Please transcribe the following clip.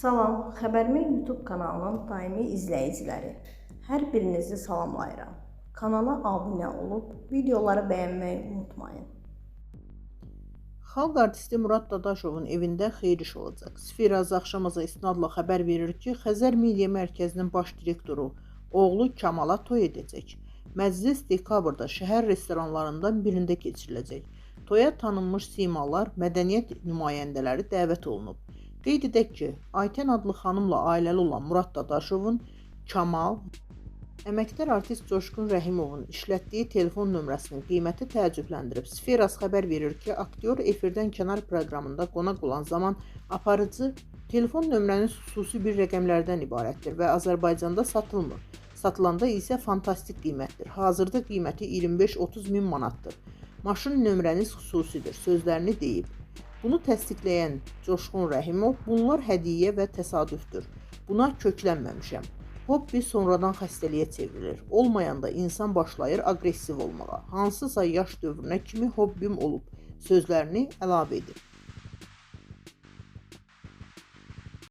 Salam, Xəbərimi YouTube kanalının daimi izləyiciləri. Hər birinizi salamlayıram. Kanala abunə olub videoları bəyənməyi unutmayın. Xalq artisti Murad Dadaşovun evində xeyir iş olacaq. Sferaz Axşamaza istinadla xəbər verir ki, Xəzər Media Mərkəzinin baş direktoru oğlu Kamala toy edəcək. Məclis dekabrda şəhər restoranlarından birində keçiriləcək. Toya tanınmış simalar, mədəniyyət nümayəndələri dəvət olunub. Qeyd edək ki, Aytən adlı xanımla ailəli olan Murad Dadaşovun Kamal, əməkdar artist Coşqun Rəhimovun işlətdiyi telefon nömrəsinin qiyməti təəccübləndirib. Sferas xəbər verir ki, aktyor efirdən kənar proqramında qonaq olan zaman aparıcı telefon nömrəniz xüsusi bir rəqəmlərdən ibarətdir və Azərbaycanda satılmır. Satılanda isə fantastik qiymətdir. Hazırda qiyməti 25-30 min manatdır. Maşın nömrəniz xüsusidir sözlərini deyib. Bunu təsdiqləyən Coşqun Rəhimov, bunlar hədiyyə və təsadüfdür. Buna köklənməmişəm. Hobbi sonradan xəstəliyə çevrilir. Olmayanda insan başlayır aqressiv olmağa. Hansısa yaş dövrünə kimi hobbim olub sözlərini əlavə edib.